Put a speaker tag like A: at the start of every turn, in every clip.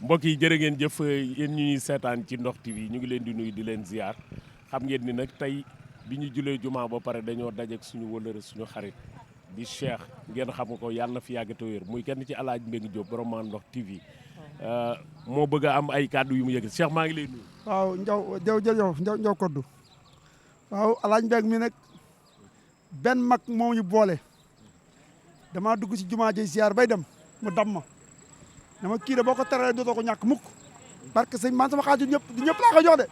A: mbokk yi jërë ngeen jëf yéen ñu ñuy seetaan ci Ndokh TV ñu ngi leen di nuyu di leen ziar xam ngeen ni nag tey bi ñu julee jumaa ba pare dañoo dajeek suñu wëllëre suñu xarit di Cheikh ngeen xam ko yàlla na fi yàgg te wér muy kenn ci Alaaji Mbengue Diop borom Ndokh TV moo bëgg a am ay kàddu yu mu yëg Cheikh maa ngi lay nuyu.
B: waaw jërëjëf Ndiaw Koddu waaw Alaaji Mbengue mi nag benn mag moo ñu boole damaa dugg ci jumaa ji ziar bay dem mu dam ma dama kii de boo ko teree dootoo ko ñàkk mukk parce que sëñ man sama xaaju ñëpp laa ko jox de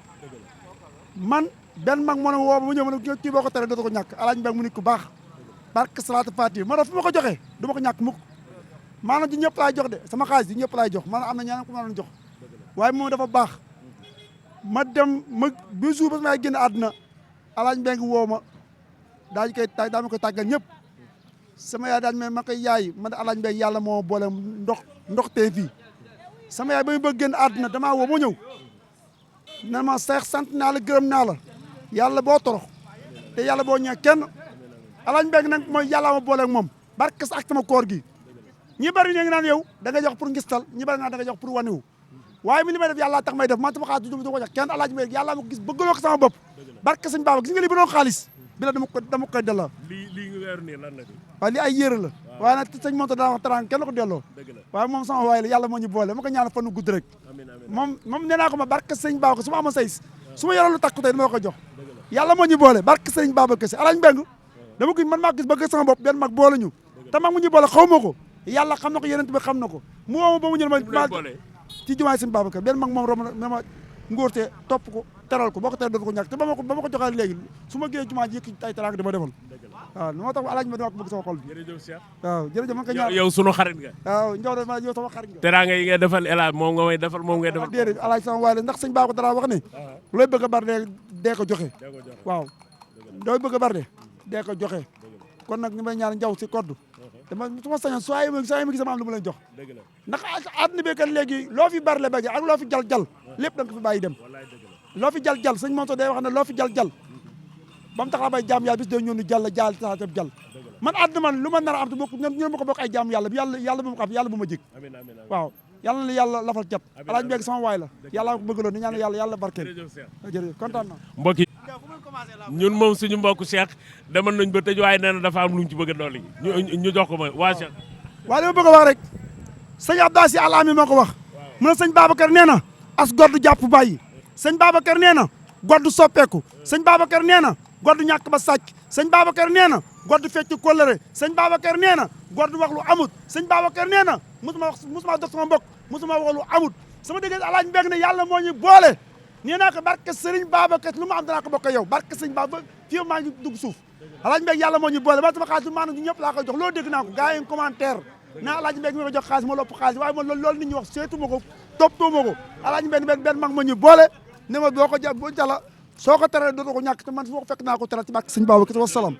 B: man benn mag moo ne woo ba mu ñëw ma ne kii boo ko teree dootoo ko ñàkk Alaaji Mbengue mu nit ku baax barke salaatu faati ma fu ma ko joxee du ma ko ñàkk mukk maanaam di ñëpp laay jox de sama xaalis di ñëpp laay jox maanaam am na ñeneen ku ma doon jox waaye moom dafa baax ma dem bi jour ba may génn àdduna Alaaji Mbengue woo ma daa ma koy tàggal ñëpp sama yaay daal ma koy yaay man Alaaji Mbengue yàlla moo boole Ndokh TV sama yaay ba mu bëgg génn àdduna damaa woo ma ñëw na ma Seex sant naa la gërëm naa la yàlla boo torox te yàlla boo ñëwee kenn Alaaji Mbengue nag mooy yàlla ma boole ak moom barke sa ak sama koor gi ñi bari ñu ngi naan yow da nga jox pour ngistal ñi bari naan da nga jox pour wanewu waaye mi li may def yàlla tax may def man sama xaalis du ko jox kenn Alaaji Mbengue yàlla ma ko gis bëggaloo ko sama bopp barke sëñ Baba gis nga li bi doon xaalis bi la dama koy delloo
A: lii nga weer nii lan la
B: waaw lii ay yére la waaye nag sëñ Monta daa wax taraan kenn ko delloo waaye moom sama waay la yàlla moo ñu boole ma ko ñaanal fan gudd rek moom nee naa ko ma barke sëñ Baba su ma amoon say su ma yoroon lu takku tey dama ko jox yàlla moo ñu boole barke sëñ Baba kese Alaaji Mbengue dama ko man maa gis bëgg sama bopp benn mag boole ñu te mag mu ñu boole xaw ma ko yàlla xam na ko yeneen bi xam na ko mu woo ma ba mu ñëw ma ci jumaay sëñ Babacar benn mag moom rom na ma ngóorte topp ko teral ko boo ko teral dootu ko ñàkk te ba ma ko joxee léegi su ma génnee jumaa ji yëkk ay teraanga dama defal waaw moo tax Alaaji Mbengue dama ko bëgg sama xol bi
A: jërëjëf Cheikh
B: waaw jërëjëf man ko ñaan
A: yow sunu xarit nga
B: waaw Ndiaw dama yow sama xarit nga
A: teraanga yi ngay defal El Hadj moom nga may defal moom ngay defal
B: déedéet Alaaji sama waay la ndax sëñ Babacar dara wax ne looy bëgg a bar dee ko joxe waaw looy bëgg a bar dee ko joxe kon nag ñu may ñaan Ndiaw si koddu dama su ma sañoon saa yi ma gis sama am lu ma leen jox ndax àdduna bi kan léegi loo fi barle bëgg ak loo fi jal lépp da nga ko fi bàyyi dem loo fi jal sëñ Monto day wax ne loo fi jal ba mu tax la bay jaam yàlla bis day ñëw ni jàll taxatam jal man àdduna man lu ma nar a am te bokk ñun ma ko bokk ay jaam yàlla bi yàlla bu ma ko am yàlla bu ma jig waaw yàlla na yàlla lafal cat Alaaji Mbengue sama waay la yàlla ko bëggaloon ni ñaan yàlla barkeel jërëjëf kontaan naa
A: mbokk yi ñun moom suñu mbokku Cheikh demal nañ ba tëj waaye nee na dafa am lu ñu ci bëgg a dolli ñu jox ko ma waa Cheikh
B: waaye li ma bëgg a wax rek sëñ Abdou Si Alami moo ko wax mu ne sëñ Babacar nee na as goddu jàpp bàyyi sëñ Babacar nee na goddu soppeeku sëñ Babacar nee na goddu ñàkk ba sàcc sëñ Babacar nee na goddu fecc kóllëre sëñ Babacar nee na goddu wax lu amut sëñ Babacar nee na musuma dox sama mbokk musuma wax lu amut sama dégg Alaaji Mbengue ne yàlla moo ñu boole nee naa ko barke Sëriñ Babacar lu ma am danaa ko bokk yow barke Sëriñ Baba fii maa ngi dugg suuf Alaaji Mbengue yàlla moo ñu boole ba sama xaalis maanaam ñu ñëpp laa koy jox loolu dégg naa ko gars yi commentaire naa Alaaji Mbengue mi ma jox xaalis ma lopp xaalis waaye man loolu nit ñi wax seetu ma ko toppatoo ma ko Alaaji Mbengue benn mag ma ñu boole ne ma boo ko jala soo ko teree dootoo ko ñàkk te man fu ma ko fekk naa ko teral ci barke Sëriñ Babacar wasalaam